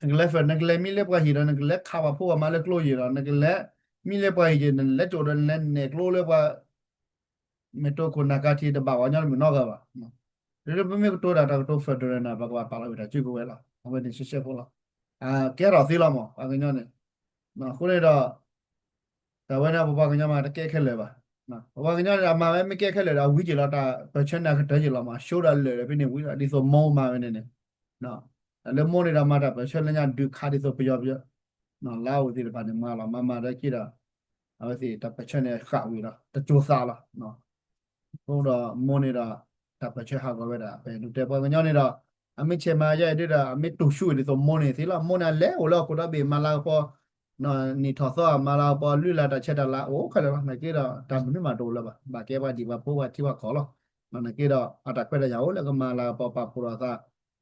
နကလဲၤ federal နကလဲၤမံလၢပှၤဟံၣ်ဒီး နကလဲၤခးပှၤဖိပှၤမါလၢကျိယံာ်ဒီး နကလဲၤမံလၢပှၤဟံၣ်ယံာ် နလဲၤကၠိၣ်ဒီး နလဲၤနဲၣ်ကျိလၢပှၤ မ့ၢ်တိခိၣ်နၢ်ကါထံ တဘၣ်ပှၤကညီတမုၢ်နီတဂၤဘၣ်. ဒ်ပမ့ၢ်ကတိၤတၢ် တၢ်ကတိၤ federal န့ၣ် ပကဘၣ်ပာ်လီၤဝံၤတၢ်စုကဝဲၤလီၤ. အဝဲန့ၣ်ရှဲရှဲဖိလီၤ. ကဲထီၣ်သ့လီၤမး ပှၤကညီန့ၣ်. အဃိန့ၣ်ဒီး တၢ်ဝဲန့ၣ် ပပှၤကညီမးတကဲခဲလၢာ်ဘၣ်. ပပှၤကညီန့ၣ် အမၤဝဲမ့ၢ်ကဲခဲလၢာ်ဒီး အဝံၤက့ၤလီၤ တၢ်ပၢၢ်ဆၢန့ၣ် အကတၢၢ်က့ၤလီၤမး အ show ဒီးလၢာ်ဒီးဖဲန့ၣ်ဝံၤလီၤ ဒ်သိးမိၢ်မၤဝဲန့ၣ်န့ၣ် တၢ်လၢမိၢ်န့ၣ်ဒီး မၤတၢ်ပၢၢ်ဆၢလၢညါ ဒုးခးဒ်သိးပယီၤပယီၤ လါအိၣ်သ့ၣ်တဖၣ်န့ၣ် မၤလီၤမၤမၤဒီးက့ၤဒီး အဝဲသ့ၣ်တၢ်ပၢၢ်ဆၢန့ၣ် ဃာ်ဝံၤဒီး တကၠိၤသးလီၤ. အဃိဒီးမိၢ်န့ၣ်ဒီး တၢ်ပၢၢ်ဆၢဟးဂီၤဝဲဒၣ် ပဒုးတဲပှၤကညီန့ၣ်ဒီး အမ့ၢ်ဆဲးမၤယါအံၤဒ်ဒီး အမ့ၢ်တူၢ်ဆူၣ်အံၤဒ်သိးမိၢ်န့ၣ်သ့လီၤ. မိၢ်န့ၣ် အလဲၤအိၣ်လၢဟီၣ်ခိၣ်ဒီဘ့ၣ် မၤလၤကပီၤ နံၣ်ထီၣ်သီ မၤလၤကပီၤ လုၢ်လၢ်တၢ်ဆဲးတၢ်လၤ အိၣ်ခဲလၢာ်လီၤ. နာ်က့ဒီး တၢ်မနုၤမးတအိၣ်လၢၤဘၣ်. ဘၣ်ကဲပှၤဒံၣ်ပှၤဖိ ပှၤထံပှၤကီၢ်လီၤ. နာ်က့ဒီး အတၢ်ခွဲးတၢ်ယာ်အိၣ်လၢကမၤလၤကပီၤ ပာ်ဖှိၣ်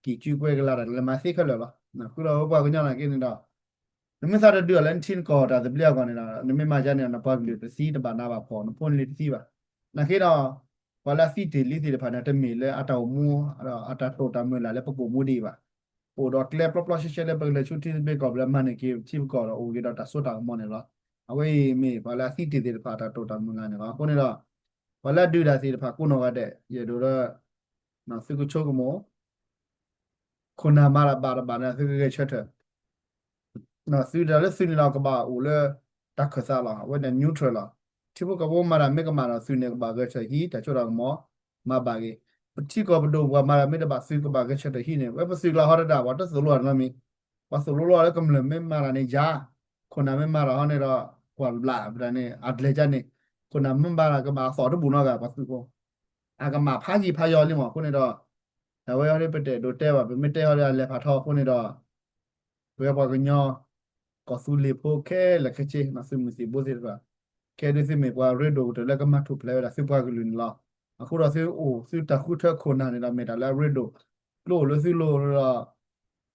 ထီၣ်သး ကံၢ်ကုကွဲကလၤတၢ် လဲၤမၤသ့ခဲလၢာ်လီၤ. ဃုာ်ဒီးပပှၤကညီနာ်က့န့ၣ်ဒီး နမ့ၢ်သးတဒုးအီၤလၢနထံနကီၢ်တၢ်သဘျ့အဂီၢ်န့ၣ်ဒီး နမ့ၢ်မၤယါန့ၣ်ဒီး နပှၤကလုာ်တသံ တဘၣ်နးဘၣ်ဖှီၣ် နဖိနလံၤတသံဘၣ်. နာ်က့ဒီး ပှၤလၢအသံတ့ၢ်လံသ့ၣ်တဖၣ်န့ၣ် တမ့ၢ်လၢအတၢ်အိၣ်မူ အတၢ်တိာ်တၢ်မုၢ်လၢ်လၢပကအိၣ်မူဒံးဘၣ်. ပအိၣ်ဒီးကျဲပျီပျီရှဲရှဲလၢပကလဲၤဆူထံသဘျ့ကီၢ်သဘျ့ မၤန့ၢ်က့ၤထံပကီၢ်ဒီး အိၣ်က့ၤဒီးတၢ်စိတၢ်ကမီၤန့ၣ်လီၤ. အဝဲအံၤမ့ၢ်ပှၤလၢအသံတ့ၢ်သ့ၣ်တဖၣ်တၢ်တိာ်တၢ်မုၢ်လၢ်န့ၣ်လီၤ. အဃိန့ၣ်ဒီး ပှၤလၢအဒုးတၢ်သ့ၣ်တဖၣ်ကိးနီၢ်ဂၤဒဲး ယအဲၣ်ဒိးလၢ သုကဆိကမိၣ် ခိၣ်နၢ်မၤတၢ်ဘၣ်တဘၣ်န့ၣ် သုကဂဲၤဆၢထၢၣ် သုတၢ်လၢသုန့ၣ်ဒီးကဘၣ်အိၣ်လၢတၢ်ခၢၣ်သးလီၤ. အဝဲန့ၣ် neutral လီၤ. ထံဖိကီၢ်ဖိမၤတၢ်မ့ၢ်ကမၣ်ဒီးသုန့ၣ်ကဘၣ်ဂဲၤဆၢထၢၣ်ဟံးတၢ်စိတၢ်ကမီၤ မၤဘၣ်က့ၤ. ပထံကီၢ်ပဒိၣ်ပှၤမၤတၢ်မ့ၢ်တဘၣ်သုကဘၣ်ဂဲၤဆၢထၢၣ်ဟံးန့ၣ် ဝဲပသုးကျါဟီတဒၣ် ပှၤတသိၣ်လိအီၤနီတမံၤ ပှၤသိၣ်လိလိအီၤလၢကမျၢၢ်မ့ၢ်မၤတၢ်န့ၣ်ယၤ ခိၣ်နၢ်မ့ၢ်မၤတၢ်ဟီန့ၣ်ဒီး ကွၢ်ဘျးပတၢ်န့ၣ် အဒလဲၤကန့ၣ် ခိၣ်နၢ်မ့ၢ်ဘၣ်ကဘၣ်အသီၣ်တဘူၣ်နီတဂၤ ပှၤသုးဖိ, အကမၣ်ဖးယံၤဖးယီၤလံမး. အဃိန့ၣ်ဒီး တၢ်ဝဲအံၤဒ်ပတဲာ်ဒိးတဲဘၣ် ပမ့ၢ်တဲအီၤဒီးအလဲၤဖးထီအဃိန့ၣ်ဒီး ပဝဲပှၤကညီ ကီၢ်သူလ့ၤဖိခဲလၢာ်ခဲဆ့ သုးမုၢ်သံၣ်ဘိသ့ၣ်တဖၣ် ခဲဒုးသုမ့ၢ်ပှၤရ့ဒိၣ်ကတၢၢ်လၢကမၤထူၣ်ဖျဲးဝဲဒၣ်သုပှၤကလုာ်န့ၣ်လီၤ. အဃိဒီးသုအိၣ် သုတၢ်ဃုထၢခိၣ်နၢ်န့ၣ်ဒီး မ့ၢ်တၢ်လၢအရ့ဒိၣ်, ကျိအိၣ်လၢသုလိၤဒီး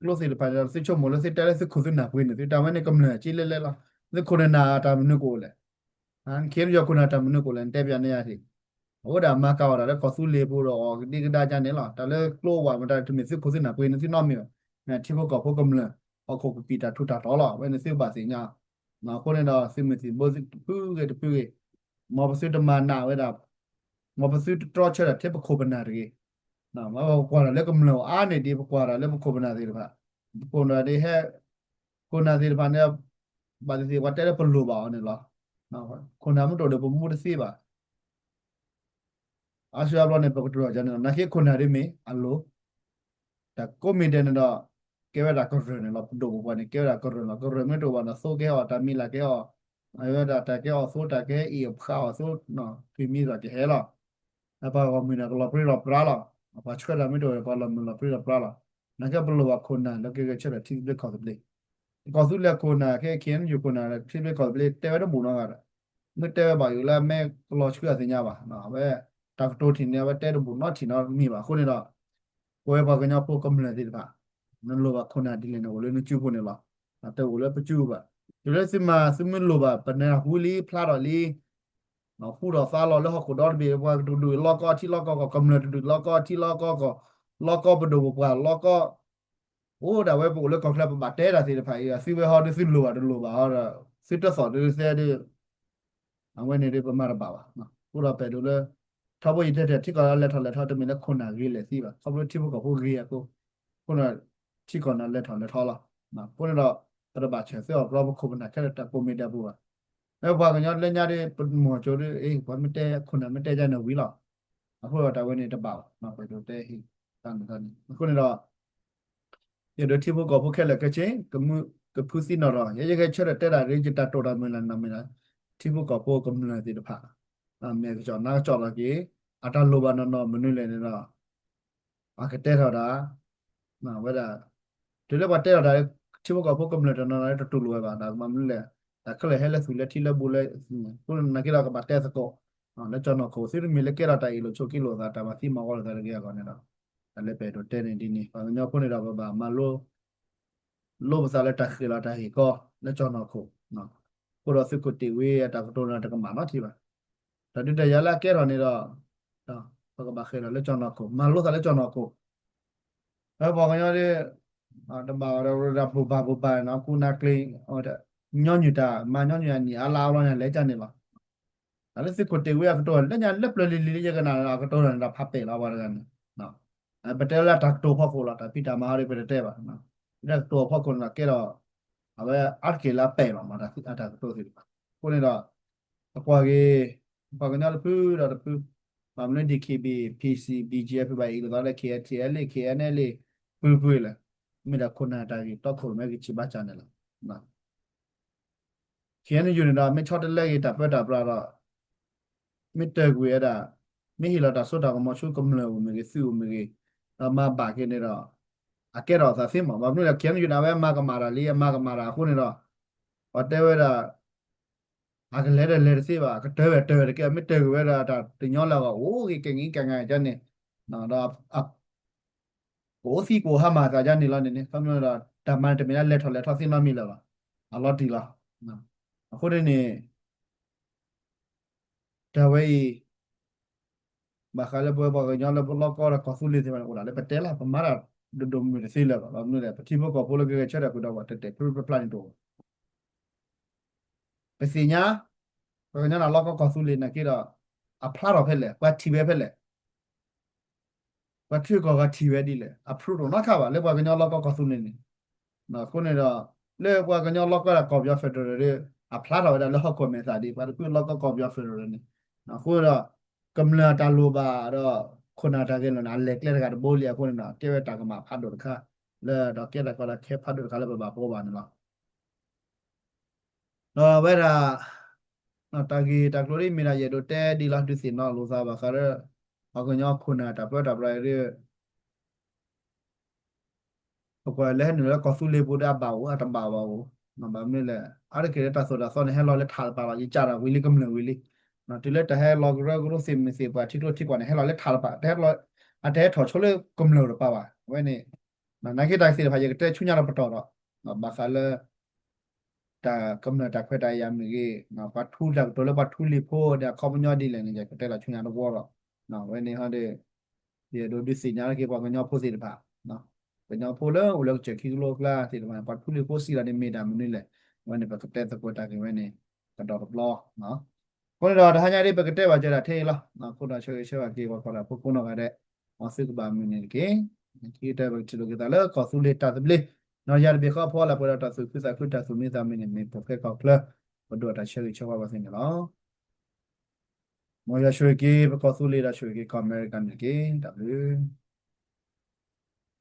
ကျိသ့ၣ်တဖၣ်န့ၣ်ဒီး သုဆိကမိၣ်လၢသုတဲလၢသုခိၣ်သုနၢ်ပှ့ၤန့ၣ် သုတၢ်ဝဲန့ၣ်ကမျၢၢ်က့လဲၣ်လဲၣ်လီၤ. သုခိၣ်နၢ်တၢ်မနုၤကအိၣ်လဲၣ် ခ့ယိၤခိၣ်နၢ်တၢ်မနုၤကအိၣ်လဲၣ် နတဲပျးန့ၢ်ယၤထံး, အဝဲဒၣ်မၤကၤအီၤတၢ်လၢကီၢ်သူလ့ၤဖိဒီးအီၤကဒံကဒါကန့ၣ်လီၤ. တၢ်လၢကျိဝဲမတၤတမ့ၢ်သုခိၣ်သုနၢ်ပှ့ၤန့ၣ်သုနီတမံၤဘၣ်, မ့ၢ်ထံဖိကီၢ်ဖိကမျၢၢ် ဟီၣ်ခိၣ်ကပံာ်တၢ်ထူးတၢ်တီၤလီၤ. အဝဲန့ၣ်သုကဘၣ်သ့ၣ်ညါ, အဃိန့ၣ်ဒီးသုးမုၢ်သံၣ်ဘိတဖုဂ့ၤတဖုဂ့ၤ, မ်ပသုတမၤနးဝဲဒၣ်, မ်ပသုတတြီဆၢတၢ်ထဲပခိၣ်ပနၢ်တဂ့ၤ ပကွၢ်တၢ်လၢကမျၢၢ်အါန့ၢ်ဒံး ပကွၢ်တၢ်လၢပခိၣ်ပနၢ်သ့ၣ်တဖၣ်, ပခိၣ်နၢ်ဒ်ဟဲ, ခိၣ်နၢ်သ့ၣ်တဖၣ်န့ၣ် ဘၣ်သ့ၣ်သ့ၣ်ပှၤတဲလၢပလိၣ်ဘၣ်အီၤန့ၣ်လီၤ. ခိၣ်နၢ်မ့ၢ်တအိၣ်ဒီးပမူတသ့ဘၣ် အါစုအါဘျီန့ၣ် ပကတိၤထီၣ်ယၤန့ၣ်လီၤ. နာ်က့ခိၣ်နၢ်ဒ်မ့ၢ်အလိၤ, တၢ်ကိးမံၤဒဲးန့ၣ်ဒီး ကဲဝဲဒၣ်ကရၢၢ်န့ၣ်လီၤ. ပဒိၣ်ပပှၢ်န့ၣ် ကဲဝဲဒၣ်ကရၢၢ်လီၤ. ကရၢၢ်မ့ၢ်တအိၣ်ဘၣ်န့ၣ် သိကဟဲအီၣ် တၢ်မံၤလၢ်ကဟဲအီၣ်, အဝဲဒၣ်တၢ်ကဟဲအီၣ်သိ တၢ်ကဟဲအ့ၣ်အီၣ်ဖှးအီၣ်သိ, ထွံၣ်မံၤလၢ်ကဟဲလီၤ. ပှၤဂီၢ်မုၢ်န့ၣ် ကလီၤပြံလီၤပြါလီၤ. ပှၤဆှၢတၢ်မ့ၢ်တအိၣ်ဒီး ပှၤလီၤမုၢ်လီၤပြံလီၤပြါလီၤ. နာ်က့ပလိၣ်ဘၣ်ခိၣ်နၢ်လၢကဂဲၤဆၢထၢၣ်ထံသဘျ့ကီၢ်သဘျ့, ကီၢ်သူလ့ၤခိၣ်နၢ် ခဲခဲအံၤ ယိၤခိၣ်နၢ် ထံသဘျ့ကီၢ်သဘျ့ တဲဝဲတဘူၣ်နီတဂၤဒီး မ့ၢ်တဲဝဲဘၣ်ယိၤလၢအမ့ၢ်ကလီၤဆှၢအသ့ၣ်ညါဘၣ်. အဝဲတၢ်ကတိၤထံၣ်န့ၣ် အဝဲတဲတဘူၣ်နီထံၣ်နီတမံၤဘၣ်. အဃိန့ၣ်ဒီး ပဝဲပှၤကညီဖိကမျၢၢ်သ့ၣ်တဖၣ် နလိၣ်ဘၣ်ခိၣ်နၢ်ဒ်လဲၣ်န့ၣ် အိၣ်လၢနစုပူၤန့ၣ်လီၤ. တအိၣ်လၢပစုပူၤဘၣ်. တုၤလၢသုမၤသုမ့ၢ်လိၣ်ဘၣ် ပနၢ်ဟူလံဖျါထီၣ်လံ ဃူဒီးသါလီၤလၢဟီၣ်ခိၣ်ဒီတဘ့ၣ် ပှၤတဒူၣ်လီကီထံလီကီကီၢ် ကမျၢၢ်တဒူၣ်လီကီထံလီကီကီၢ် လီကီပဒိၣ်ပပှၢ်လီကီ အိၣ်ဒၣ်ဝဲပအိၣ်လၢကီၢ်ချၢပဘၣ်တဲတၢ်သ့ၣ်တဖၣ်အံၤ သုဝဲဟီဒီးသုလိၣ်ဘၣ်တလိၣ်ဘၣ်ဟီဒီး သုတသီၣ်ဒုးသဲဒုး အဝဲန့ၣ်ဒုးပမၤတဘၣ်ဘၣ်. အဃိဒီးပအဲၣ်ဒိးလၢ ထီဘိယတဲတဲာ် ထံကီၢ်လၢလဲၤထီၣ်လဲၤထီတမ့ၢ်လၢခိၣ်နၢ်ဂ့ၤလဲၣ်သံဘၣ် ခီဖျိထံဖိကီၢ်ဖိဂ့ၤအဃိ အဃိဒီး ထံကီၢ်န့ၣ်လဲၤထီၣ်လဲၤထီလီၤ. အဃိန့ၣ်ဒီး ပတဘၣ်ဆၢၣ်သ့အီၤ ပဒီပခိၣ်ပနၢ်ခဲလၢာ်တၢ်ကိးမံၤဒဲးပူၤဘၣ်. လၢပှၤကညီလၢညါဒီး ပမိၢ်ကၠိဒီး ပှၤမ့ၢ်တဲခိၣ်နၢ်မ့ၢ်တဲယါန့ၣ်ဝံၤလီၤ. အဃိဒီးတၢ်ဝဲန့ၣ်တဘၣ်ဘၣ် ပအဲၣ်ဒိးတဲဟ့ၣ်တၢ်န့ၣ်တၢ်န့ၣ် အဃိန့ၣ်ဒီး ယအဲၣ်ဒိးထံဖိကီၢ်ဖိခဲလၢာ်ခဲဆ့ ကဖုသံနီၣ်ထီၣ် ယဲယကဲဆၢထၢၣ်တဲတၢ်ဒ်ယတၢ်တိာ်တၢ်မုၢ်လၢ်နီၢ်မ့ၢ်လၢ ထံဖိကီၢ်ဖိကမျၢၢ်သ့ၣ်တဖၣ် မ့ၢ်ကစီၣ်နါကစီၣ်လီၤက့ၤ အတၢ်လိၣ်ဘၣ်နီၢ်နီၢ်မနုၤလဲၣ်န့ၣ်ဒီး အကတဲထီၣ်ဒၣ် ဝဲဒၣ် တုၤလၢပှၤတဲထီၣ်တၢ် ထံဖိကီၢ်ဖိကမျၢၢ်တနီၤနီၤလၢတတူၢ်လိာ်ဝဲဘၣ် တၢ်ကမၤမနုၤလဲၣ် တၢ်ခဲလၢာ်ဟဲလၢသူၣ်လၢထံလၢဘူးလၢ အဃိန့ၣ်နာ်က့ဒီးကဘၣ်တဲသကိး လၢကၠီၣ်နီၢ်ခိၣ် သုတမ့ၢ်လၢကဲထီၣ်တၢ်အ့ၣ်လိာ်ဆိးက့လိာ်သး တၢ်မၤသံမၤဝီလိာ်သးတဂ့ၤအဂီၢ်န့ၣ်ဒီး တၢ်လၢပအဲၣ်ဒိးတဲန့ၣ်ဒ်န့ၣ် ပှၤကညီဖိန့ၣ်ဒီးပဘၣ်မၤလိ လိပသးလၢတၢ်ဃ့ၢ်လီၤတၢ်ဂ့ၢ်ကီလၢကၠီၣ်နီၢ်ခိၣ် အဃိဒီးသုးခိၣ်တ့ၢ်ဝ့အတၢ်ကတိၤန့ၣ်တကမၣ်နီတထံၣ်ဘၣ်. တၢ်ဒုးတၢ်ယၤလၢအကဲထီၣ်န့ၣ်ဒီး ပကဘၣ်ဃ့ၢ်လီၤလၢကၠီၣ်နီၢ်ခိၣ် မၤလိသးလၢကၠီၣ်နီၢ်ခိၣ် ပှၤကညီဒ် တဘၣ်ဝဲဒီးပူၤဘၣ်ပူၤဘၣ်န့ၣ် ကူနၤကျ့ ညီနုၢ်တၢ်မၤညီနုၢ်အနံၣ်အါလါအါဘျီန့ၣ် လဲၤကၢ်န့ၣ်လီၤ. တၢ်လၢသုးခိၣ်တ့ၢ်ဝ့အကတိၤလၢညါလၢပျၢၤလံၤလံၤလၢယကနၣ်အကတိၤန့ၣ်ဒီးဖးပဲာ်လီၤပှၤတဂၤန့ၣ် ပတဲလၢတၢ်ကတိၤဖီခိၣ်လီၤ တၢ်ဖံးတၢ်မၤဟီဒ်ပတတဲဘၣ်. တၢ်ကတိၤဖီခိၣ်န့ၣ်ဒီးကဲဒီး အဝဲအါတက့ၢ်လၢအပဲာ်လီၤမး တၢ်ကတိၤသ့ၣ်တဖၣ်. အဃိန့ၣ်ဒီး အကွၢ်ဂ့ၤ ပှၤကညီတဖုဒီးတဖု ဘၣ်မနုၤ DKBA PC BGF ဘၣ်အံၤလိာ်သးလၢ KTLA KNLA ပူၤပူၤလဲၣ် မ့ၢ်ဒၣ်ခိၣ်နၢ်တၢ်ဂ့ၢ်တီခိၣ်ရိၣ်မဲကဆံးဘၣ်စၢ်န့ၣ်လီၤ. KNU န့ၣ်ဒီး မ့ၢ်ဆီတလဲဂ့ၤတၢ်ပၢတၢ်ပြးဒီး မ့ၢ်တၢ်ကွံာ်ဝဲဒၣ် မ့ၢ်ဟ့ၣ်လီၤတၢ်စိတၢ်ကမီၤဆူကမျၢၢ်အိၣ်မ့ၢ်ဂ့ၤ သုးအိၣ်မ့ၢ်ဂ့ၤ ဒီးမၤဘၣ်က့ၤန့ၣ်ဒီး အကဲထီၣ်အသးသ့မး ဘၣ်မနုၤလဲၣ် KNU န့ၣ် အဝဲမၤကမၣ်တၢ်လံ အမၤကမၣ်တၢ်အဃိန့ၣ်ဒီး ပှၤတဲဝဲဒၣ် အကလဲၤဒီးလဲၤတသ့ဘၣ် အကတၢၢ်ဝဲတၢၢ်ဝဲတကဲ မ့ၢ်တၢၢ်ကွံာ်ဝဲဒၣ်တၢ်တညီလၢအဂီၢ် အိၣ်ဂ့ၤကဲဂ့ၤကဲဂ့ၤန့ၣ် ဒီး ကအိၣ်သံကအိၣ်ဟါမၢ်သးယါန့ၣ်လီၤန့ၣ်န့ၣ် ခီဖျိဒီး တၢ်မၤန့ၣ်တမ့ၢ်လၢလဲၤထီၣ်လဲၤထီသ့နီတမံၤလၢၤဘၣ် အလီၤတံၢ်လီၤ. အဃိန့ၣ်န့ၣ် တၢ်ဝဲအံၤ ဘၣ်ဃးလၢပဝဲပှၤကညီလၢပလီၢ်ကီၢ်ဒီးကီၢ်သူလ့ၤသ့ၣ်တဖၣ်န့ၣ် အိၣ်ဒၣ်လၢပတဲလၢ် ပမၤတၢ်ဒိၣ်ဒိၣ်မုၢ်မုၢ်တသ့လၢၤဘၣ် ဘၣ်မနုၤလဲၣ် ပထံဖိကီၢ်ဖိလၢကဂဲၤဆၢထၢၣ်ကွံာ်ဒီးပှၤတဲာ်တဲာ်ဖျုဖျါဖျါန့ၣ်တအိၣ် ပသ့ၣ်ညါ ပှၤကညီလၢလီၢ်ကီၢ်ကီၢ်သူလ့ၤနာ်က့ဒီး အဖျါထီၣ်ဖဲလဲၣ် ပှၤထံၣ်ဝဲဖဲလဲၣ် ပှၤထံဂုၤကီၢ်ဂၤထံၣ်ဝဲဒ်လဲၣ် အဖျိတအိၣ်နီတခါဘၣ် လၢပှၤကညီလီၢ်ကီၢ်ကီၢ်သူလ့ၤန့ၣ် အဃိန့ၣ်ဒီး လၢပှၤကညီလီၢ်ကီၢ်ဒၣ်ကီၢ်ပယီၤ federal ဒီး အဖျါထီၣ်ဝဲဒၣ်လၢဟီၣ်ခိၣ်မဲာ်သၣ်ဒ် ပှၤတဖုလီၢ်ကီၢ်ကီၢ်ပယီၤ federal န့ၣ် အဃိဒီး ကမျၢၢ်တၢ်လိၣ်ဘၣ်ဒီး ခိၣ်နၢ်တၢ်ဂဲၤလိာ်န့ၣ် အလဲၤကျဲတဂၤတဘိလံအဃိန့ၣ်ဒီး ကဲဝဲတၢ်ကမၣ်ဖးဒိၣ်တခါ လၢဒီးကဲတၢ်ကီတၢ်ခဲဖးဒိၣ်တခါလၢပဘၣ်ဘှီဘၣ်န့ၣ်လီၤ. ဒီးအဝဲဒၣ် တၢ်ဂ့ၢ်တၢ်ကျိၤဒ်မ့ၢ်ဒၣ် ယအဲၣ်ဒိးတဲဒ်လီၤ ဒုးသ့ၣ်နီၣ်လိာ်သးဘၣ်ဃးလၢ ပှၤကညီခိၣ်နၢ်တၢ်ပၢတၢ်ပြးအံၤ ပကွၢ်လၢဟဲနုာ်လၢကီၢ်သူလ့ၤပူၤဒီးအဘၣ်အိၣ် အတဘၣ်ဘၣ်အိၣ်, ဘၣ်မနုၤလဲၣ် အါတက့ၢ်လၢတၢ်သိၣ်တၢ်သီန့ၣ် ဟဲလီၤလၢထးတပၤလီၤ ယကးတၢ်ဝံၤလံကမျၢၢ်ဝံၤလံ, တုၤလၢတၢ်ဟဲလီၤကရၢကရိသ့ၣ်မုၢ်သ့ၣ်ပှၢ်ထံကျိထံကွာ်န့ၣ် ဟဲလီၤလၢထးတပၤ, အတဟဲထီၣ်ဆိလၢကမျၢၢ်တပၤဘၣ်. အဝဲန့ၣ် နာ်က့တၢ်သ့ၣ်တဖၣ် ယကတဲဆူညါလီၤပတီၢ်ဒီး ဘၣ်ဃးလၢ တၢ်ကမျၢၢ်တၢ်ခွဲးတၢ်ယာ်မ့ၢ်ဂ့ၤ, ပှၤထူတၢ်ကတိၤလၢပှၤထူလံာ်ဖိဒီးအခီပညီဒ်လဲၣ်န့ၣ် ယကတဲလီၤဆူညါတဝီဒီး အဝဲန့ၣ်ဟီဒီး ယအဲၣ်ဒိးဒုးသ့ၣ်ညါလၢက့ၤပှၤကညီဖိသ့ၣ်တဖၣ်, ကညီဖိလၢအိၣ်လၢကစၢၢ်ခံကလိကျါသ့ၣ်တဖၣ်န့ၣ် ပှၤထူလံာ်ဖိစံးတၢ်န့ၣ်မ့ၢ်တၢ်မနုၤလဲၣ်, အဝဲန့ၣ် ပကတဲသကိးတၢ်က့ၤဝဲန့ၣ် ကဒီးတဘျီ အဃိန့ၣ်ဒီး တဟါညါဒ်ပကတဲဘၣ်စၢၤဒၣ်ထဲအံၤလီၤ. အဃိဒီးဆၢဂ့ၤဆၢဝါက့ၤပှၤကွၢ်တၢ်ဖိကိးနီၢ်ဂၤဒဲး, မ်သုကဘၣ်မုာ်န့ၣ်တက့ၢ်. ခံကတၢၢ်ပကထံၣ်လိာ်က့ၤသးလၢကီၢ်သူလ့ၤတၢ်သဘျ့, နီၢ်ယၤတဘ့ၣ်ဃီဖီလာ်ပှဲၤဒီးတၢ်သူၣ်ခုသးခုတၢ်သူၣ်မံသးမုာ်န့ၣ် မ့ၢ်ပိာ်ဖဲကီၢ်ချၢ ပဒိၣ်တၢ်ဆၢဂ့ၤဆၢဝါဘၣ်သ့ၣ်န့ၣ်လီၤ. မ်ယွၤဆိၣ်ဂ့ၤက့ၤပကီၢ်သူလ့ၤဒီးဆိၣ်ဂ့ၤက့ၤကီၢ်အမဲရကၤန့ၣ်တက့ၢ်. တၢ်ဘျုး